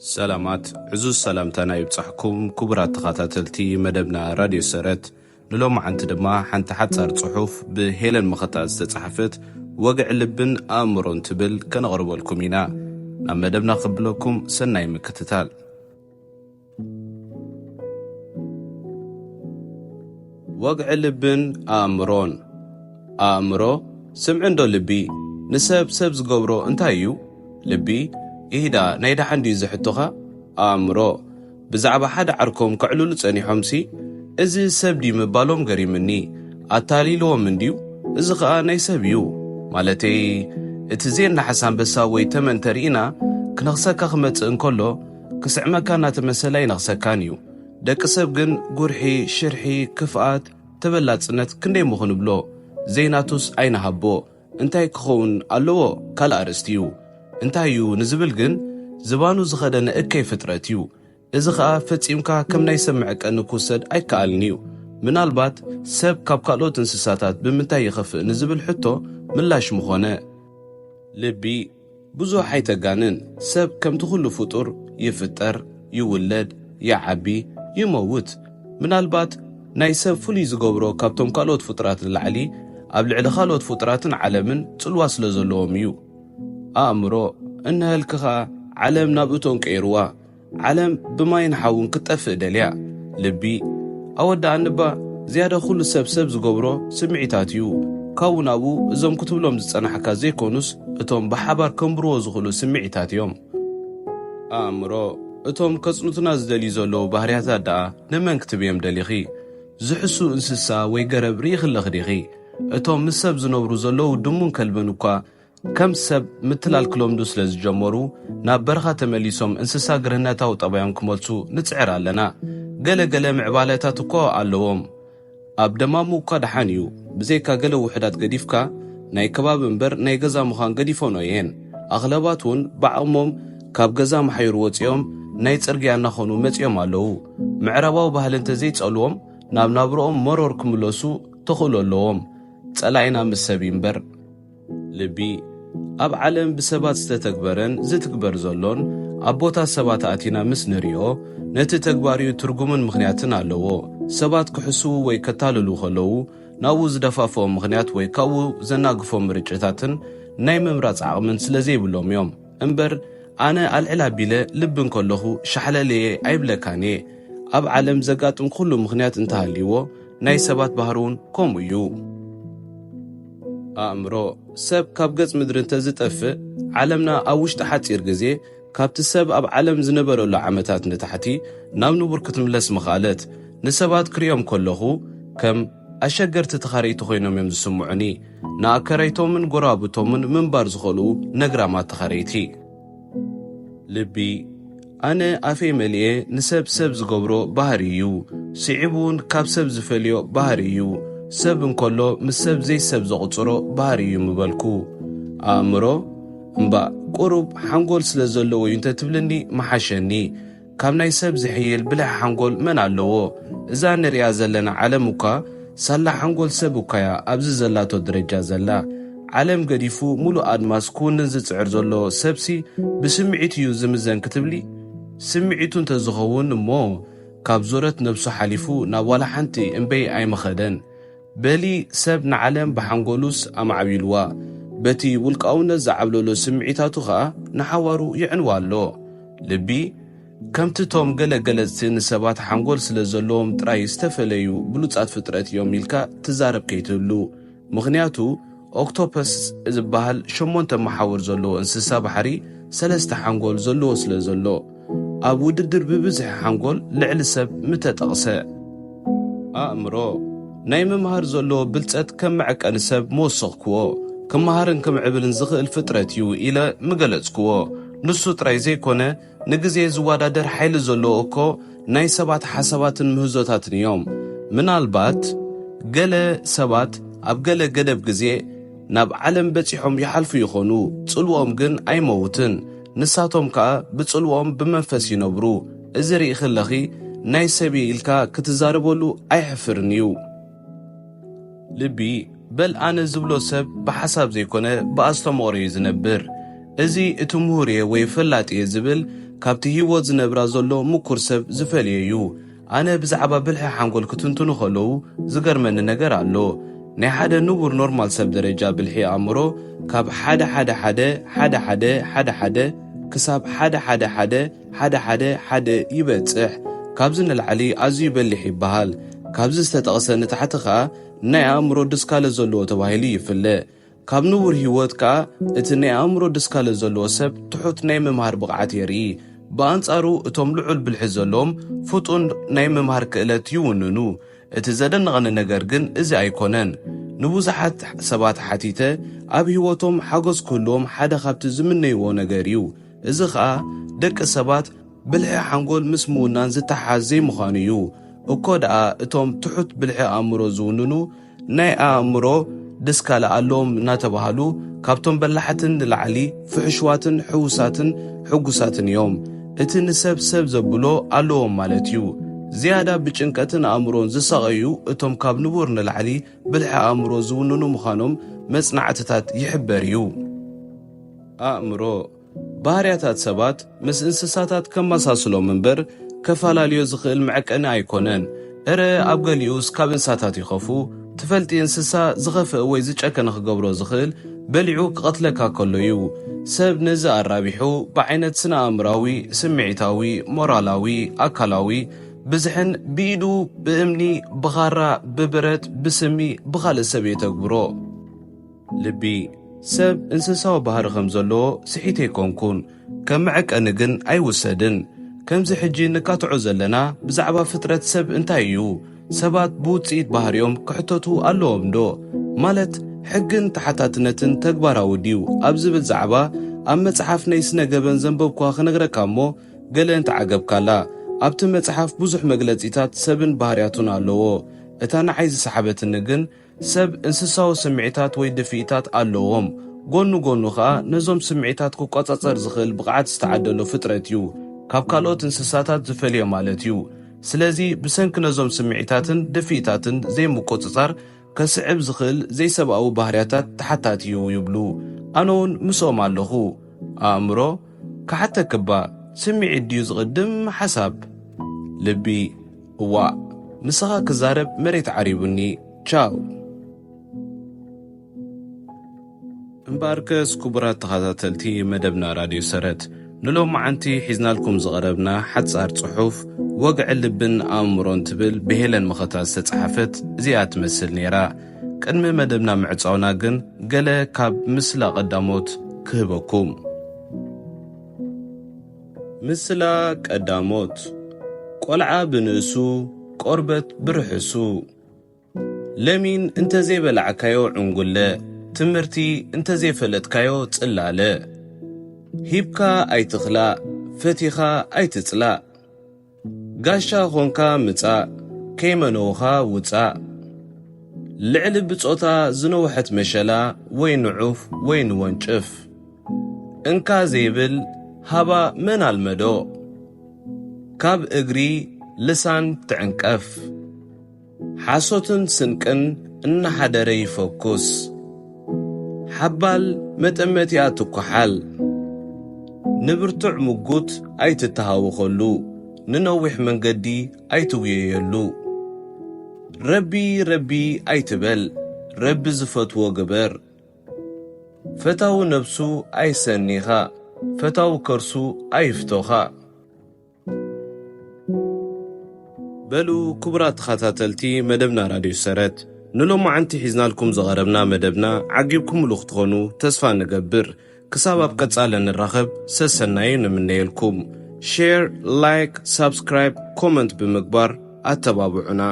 ሰላማት፣ ዕዙዝ ሰላምታና ይብጻሕኩም ክቡራት ተኸታተልቲ መደብና ራድዮ ሰረት። ንሎማዓንቲ ድማ ሓንቲ ሓጻር ጽሑፍ ብሄለን መኸታ ዝተጻሕፈት ወግዒ ልብን ኣእምሮን ትብል ከነቕርበልኩም ኢና። ናብ መደብና ክብለኩም ሰናይ ምክትታል። ወግዒ ልብን ኣእምሮን። ኣእምሮ፣ ስምዕንዶ ልቢ? ንሰብ ሰብ ዝገብሮ እንታይ እዩ? ልቢ፣ ኢሂዳ ናይ ደሓን ድዩ እዚ ሕቶኻ? ኣእምሮ፣ ብዛዕባ ሓደ ዓርኮም ከዕልሉ ጸኒሖምሲ፣ እዚ ሰብ ድዩ ምባሎም ገሪምኒ። ኣታሊልዎም እንድዩ፣ እዚ ኸኣ ናይ ሰብ እዩ። ማለተይ፣ እቲ ዜናሓስ ኣንበሳ ወይ ተመን ተርኢና ክነኽሰካ ክመጽእ እንከሎ፣ ክስዕመካ እናተመሰለ ኣይነኽሰካን እዩ። ደቂ ሰብ ግን ጉርሒ፣ ሽርሒ፣ ክፍኣት፣ ተበላጽነት ክንደይ እሞ ክንብሎ፣ ዘይናቱስ ኣይንሃቦ። እንታይ ክኸውን ኣለዎ ካልእ ኣርእስቲ እዩ። እንታይ እዩ ንዝብል ግን ዝባኑ ዝኸደነ እከይ ፍጥረት እዩ። እዚ ኸኣ ፈጺምካ ከም ናይ ሰብ መዕቀኒ ክውሰድ ኣይከኣልን እዩ። ምናልባት ሰብ ካብ ካልኦት እንስሳታት ብምንታይ ይኸፍእ ንዝብል ሕቶ ምላሽ ምኾነ። ልቢ ብዙሕ ኣይተጋንን። ሰብ ከምቲ ኩሉ ፍጡር ይፍጠር፣ ይውለድ፣ ይዓቢ፣ ይመውት። ምናልባት ናይ ሰብ ፍሉይ ዝገብሮ ካብቶም ካልኦት ፍጡራት ንላዕሊ ኣብ ልዕሊ ካልኦት ፍጡራትን ዓለምን ጽልዋ ስለ ዘለዎም እዩ። ኣእምሮ እንሀልክ ኸኣ ዓለም ናብ እቶን ቀይርዋ። ዓለም ብማይን ሓውን ክትጠፍእ ደልያ። ልቢ ኣወዳኣኒ እባ ዝያዳ ኩሉ ሰብ ሰብ ዝገብሮ ስምዒታት እዩ። ካብኡ ናብኡ እዞም ክትብሎም ዝጸናሕካ ዘይኮኑስ እቶም ብሓባር ከንብርዎ ዝኽእሉ ስምዒታት እዮም። ኣእምሮ እቶም ከጽንቱና ዝደልዩ ዘለዉ ባህርያታት ደኣ ንመን ክትብዮም ደሊኺ? ዝሕሱ እንስሳ ወይ ገረብ ርኢኺ ኣለኺ ዲኺ? እቶም ምስ ሰብ ዝነብሩ ዘለዉ ድሙን ከልብን እኳ ከም ሰብ ምትላል ክለምዱ ስለ ዝጀመሩ፣ ናብ በረኻ ተመሊሶም እንስሳ ግርህነታዊ ጠባዮም ክመልሱ ንጽዕር ኣለና። ገለ ገለ ምዕባለታት እኮ ኣለዎም። ኣብ ደማሙ እኳ ደሓን እዩ። ብዘይካ ገለ ውሑዳት ገዲፍካ፣ ናይ ከባቢ እምበር ናይ ገዛ ምዃን ገዲፎን እየን። ኣኽለባት እውን ብዓቕሞም ካብ ገዛ መሓዩር ወጺኦም ናይ ጽርግያ እናኾኑ መጺኦም ኣለዉ። ምዕራባዊ ባህሊ እንተዘይጸልዎም፣ ናብ ናብርኦም መሮር ክምለሱ ተኽእሎ ኣለዎም። ጸላኢና ምስ ሰብ እዩ እምበር። ልቢ ኣብ ዓለም ብሰባት ዝተተግበረን ዝትግበር ዘሎን ኣብ ቦታ ሰባት ኣቲና ምስ ንሪኦ፣ ነቲ ተግባርኡ ትርጉምን ምኽንያትን ኣለዎ። ሰባት ክሕስዉ ወይ ከታልሉ ከለዉ፣ ናብኡ ዝደፋፍኦም ምኽንያት ወይ ካብኡ ዘናግፎም ምርጫታትን ናይ ምምራጽ ዓቕምን ስለ ዘይብሎም እዮም። እምበር፣ ኣነ ኣልዕል ኣቢለ ልቢ እንከለኹ ሻሕለለየ ኣይብለካን እየ። ኣብ ዓለም ዘጋጥም ኩሉ ምኽንያት እንተሃልይዎ፣ ናይ ሰባት ባህሪ እውን ከምኡ እዩ። ኣእምሮ፣ ሰብ ካብ ገጽ ምድሪ እንተዝጠፍእ፣ ዓለምና ኣብ ውሽጢ ሓጺር ግዜ ካብቲ ሰብ ኣብ ዓለም ዝነበረሉ ዓመታት ንታሕቲ ናብ ንቡር ክትምለስ ምኽኣለት። ንሰባት ክርእዮም ከለኹ፣ ከም ኣሸገርቲ ተኻረይቲ ኮይኖም እዮም ዝስምዑኒ። ንኣከራይቶምን ጎረባብቶምን ምንባር ዝኸእሉ ነግራማት ተኻረይቲ። ልቢ፣ ኣነ ኣፈይ መሊኤ ንሰብ ሰብ ዝገብሮ ባህሪ እዩ። ስዒቡ እውን ካብ ሰብ ዝፈልዮ ባህሪ እዩ። ሰብ እንከሎ ምስ ሰብ ዘይሰብ ዘቑጽሮ ባህሪ እዩ ምበልኩ። ኣእምሮ፣ እምባእ፣ ቁሩብ ሓንጎል ስለ ዘለዎ እዩ እንተትብልኒ ምሓሸኒ። ካብ ናይ ሰብ ዝሕይል ብልሒ ሓንጎል መን ኣለዎ? እዛ ንሪኣ ዘለና ዓለም እኳ ሳላ ሓንጎል ሰብ እኳ እያ ኣብዚ ዘላቶ ደረጃ ዘላ። ዓለም ገዲፉ ሙሉእ ኣድማስ ክውንን ዝጽዕር ዘሎ ሰብሲ ብስምዒት እዩ ዝምዘን ክትብሊ? ስምዒቱ እንተዝኸውን እሞ ካብ ዞረት ነብሱ ሓሊፉ ናብ ዋላ ሓንቲ እምበይ ኣይምኸደን። በሊ ሰብ ንዓለም ብሓንጎሉስ ኣማዕቢልዋ፣ በቲ ውልቃውነት ዝዓብለሎ ስምዒታቱ ኸኣ ንሓዋሩ የዕንዋ ኣሎ። ልቢ፣ ከምቲ እቶም ገለ ገለጽቲ ንሰባት ሓንጎል ስለ ዘለዎም ጥራይ ዝተፈለዩ ብሉጻት ፍጥረት እዮም ኢልካ ትዛረብ ከይትህሉ። ምኽንያቱ፣ ኦክቶፐስ ዝበሃል ሸሞንተ መሓውር ዘለዎ እንስሳ ባሕሪ ሰለስተ ሓንጎል ዘለዎ ስለ ዘሎ፣ ኣብ ውድድር ብብዝሒ ሓንጎል ልዕሊ ሰብ ምተጠቕሰ። ኣእምሮ፣ ናይ ምምሃር ዘለዎ ብልጸት ከም መዐቀኒ ሰብ ምወሰኽክዎ። ክመሃርን ክምዕብልን ዝኽእል ፍጥረት እዩ ኢለ ምገለጽክዎ። ንሱ ጥራይ ዘይኮነ፣ ንግዜ ዝወዳደር ሓይሊ ዘለዎ እኮ ናይ ሰባት ሓሳባትን ምህዞታትን እዮም። ምናልባት ገለ ሰባት ኣብ ገለ ገደብ ግዜ ናብ ዓለም በጺሖም ይሓልፉ ይኾኑ፣ ጽልዎም ግን ኣይመውትን። ንሳቶም ከኣ ብጽልዎም ብመንፈስ ይነብሩ። እዚ ርኢኺ ኣለኺ፣ ናይ ሰብ እየ ኢልካ ክትዛረበሉ ኣይሕፍርን እዩ። ልቢ፣ በል ኣነ ዝብሎ ሰብ ብሓሳብ ዘይኮነ ብኣስተምቕሮ እዩ ዝነብር። እዚ እቲ ምሁር እየ ወይ ፈላጥ እየ ዝብል ካብቲ ህይወት ዝነብራ ዘሎ ምኩር ሰብ ዝፈልዮ እዩ። ኣነ ብዛዕባ ብልሒ ሓንጎል ክትንትኑ ከለዉ ዝገርመኒ ነገር ኣሎ። ናይ ሓደ ንቡር ኖርማል ሰብ ደረጃ ብልሒ ኣእምሮ ካብ ሓደ ሓደ ሓደ ሓደ ሓደ ሓደ ሓደ ክሳብ ሓደ ሓደ ሓደ ሓደ ሓደ ሓደ ይበጽሕ። ካብዚ ንላዕሊ ኣዝዩ በሊሕ ይበሃል። ካብዚ ዝተጠቕሰ ንታሕቲ ከኣ ናይ ኣእምሮ ድስካለ ዘለዎ ተባሂሉ ይፍለ። ካብ ንቡር ህይወት ከኣ እቲ ናይ ኣእምሮ ድስካለ ዘለዎ ሰብ ትሑት ናይ ምምሃር ብቕዓት የርኢ። ብኣንጻሩ እቶም ልዑል ብልሒ ዘለዎም ፍጡን ናይ ምምሃር ክእለት ይውንኑ። እቲ ዘደነቐኒ ነገር ግን እዚ ኣይኮነን። ንብዙሓት ሰባት ሓቲተ፣ ኣብ ህይወቶም ሓጎስ ክህልዎም ሓደ ካብቲ ዝምነይዎ ነገር እዩ። እዚ ኸኣ ደቂ ሰባት ብልሒ ሓንጎል ምስ ምውናን ዝተሓሓዝ ዘይምዃኑ እዩ። እኮ ደኣ እቶም ትሑት ብልሒ ኣእምሮ ዝውንኑ ናይ ኣእምሮ ድስካለ ኣለዎም እናተባህሉ ካብቶም በላሕትን ንላዕሊ ፍሕሽዋትን ሕዉሳትን ሕጉሳትን እዮም። እቲ ንሰብ ሰብ ዘብሎ ኣለዎም ማለት እዩ። ዝያዳ ብጭንቀትን ኣእምሮን ዝሳቐዩ እቶም ካብ ንቡር ንላዕሊ ብልሒ ኣእምሮ ዝውንኑ ምዃኖም መጽናዕትታት ይሕበር እዩ። ኣእምሮ ባህርያታት ሰባት ምስ እንስሳታት ከመሳስሎም እምበር ከፈላልዮ ዝኽእል መዐቀኒ ኣይኮነን። እረ ኣብ ገሊኡስ ካብ እንስሳታት ይኸፉ። ትፈልጢ እንስሳ ዝኸፍአ ወይ ዝጨከነ ክገብሮ ዝኽእል በሊዑ ክቐትለካ ከሎ እዩ። ሰብ ነዚ ኣራቢሑ ብዓይነት ስነ ኣእምራዊ፣ ስምዒታዊ፣ ሞራላዊ፣ ኣካላዊ ብዝሕን ብኢዱ ብእምኒ ብኻራ ብብረት ብስሚ ብኻልእ ሰብ የተግብሮ። ልቢ ሰብ እንስሳዊ ባህሪ ከም ዘለዎ ስሒት ኣይኮንኩን፣ ከም መዐቀኒ ግን ኣይውሰድን። ከምዚ ሕጂ ንካትዖ ዘለና ብዛዕባ ፍጥረት ሰብ እንታይ እዩ? ሰባት ብውጽኢት ባህሪኦም ክሕተቱ ኣለዎም ዶ? ማለት ሕግን ተሓታትነትን ተግባራዊ ድዩ ኣብ ዝብል ዛዕባ ኣብ መጽሓፍ ናይ ስነ ገበን ዘንበብኳ ክነግረካ እሞ ገለ እንተዓገብካላ። ኣብቲ መጽሓፍ ብዙሕ መግለጺታት ሰብን ባህርያቱን ኣለዎ። እታ ንዓይ ዝሰሓበትኒ ግን ሰብ እንስሳዊ ስምዒታት ወይ ድፍኢታት ኣለዎም። ጎኑ ጎኑ ኸኣ ነዞም ስምዒታት ክቆጻጸር ዝኽእል ብቕዓት ዝተዓደሎ ፍጥረት እዩ። ካብ ካልኦት እንስሳታት ዝፈልዮ ማለት እዩ። ስለዚ ብሰንኪ ነዞም ስምዒታትን ድፍኢታትን ዘይምቁጽጻር ከስዕብ ዝኽእል ዘይሰብኣዊ ባህርያታት ተሓታቲ እዩ ይብሉ። ኣነ እውን ምስኦም ኣለኹ። ኣእምሮ ክሓተክባ ስምዒት ድዩ ዝቕድም ሓሳብ? ልቢ እዋእ፣ ምሳኻ ክዛረብ መሬት ዓሪቡኒ። ቻው። እምበኣርከስ ክቡራት ተኸታተልቲ መደብና ራድዮ ሰረት፣ ንሎማዓንቲ ሒዝናልኩም ዝቐረብና ሓጻር ጽሑፍ ወግዒ ልብን ኣእምሮን ትብል ብሄለን መኸታ ዝተጻሕፈት እዚኣ ትመስል ነይራ። ቅድሚ መደብና ምዕጻውና ግን ገለ ካብ ምስላ ቀዳሞት ክህበኩም። ምስላ ቀዳሞት። ቆልዓ ብንእሱ፣ ቆርበት ብርሕሱ። ለሚን እንተዘይበላዕካዮ ዕንጉለ፣ ትምህርቲ እንተዘይፈለጥካዮ ጽላለ። ሂብካ ኣይትኽላእ፣ ፈቲኻ ኣይትጽላእ። ጋሻ ኾንካ ምጻእ፣ ከይመነውኻ ውጻእ። ልዕሊ ብጾታ ዝነውሐት መሸላ ወይ ንዑፍ ወይ ንወንጭፍ። እንካ ዘይብል ሃባ መን ኣልመዶ? ካብ እግሪ ልሳን ትዕንቀፍ። ሓሶትን ስንቅን እናሓደረ ይፈኩስ። ሓባል መጠመቲኣ ትኳሓል። ንብርቱዕ ምጉት ኣይትተሃወኸሉ፣ ንነዊሕ መንገዲ ኣይትጉየየሉ። ረቢ ረቢ ኣይትበል፣ ረቢ ዝፈትዎ ግበር። ፈታዊ ነብሱ ኣይሰኒኻ፣ ፈታዊ ከርሱ ኣይፍቶኻ። በሉ ክቡራት ተኸታተልቲ መደብና ራድዮ ሰረት፣ ንሎማዓንቲ ሒዝናልኩም ዝቐረብና መደብና ዓጊብኩምሉ ክትኾኑ ተስፋ ንገብር። ክሳብ ኣብ ቀጻሊ ንራኸብ ሰሰናዩ ንምነየልኩም። ሼር፣ ላይክ፣ ሳብስክራይብ፣ ኮመንት ብምግባር ኣተባብዑና።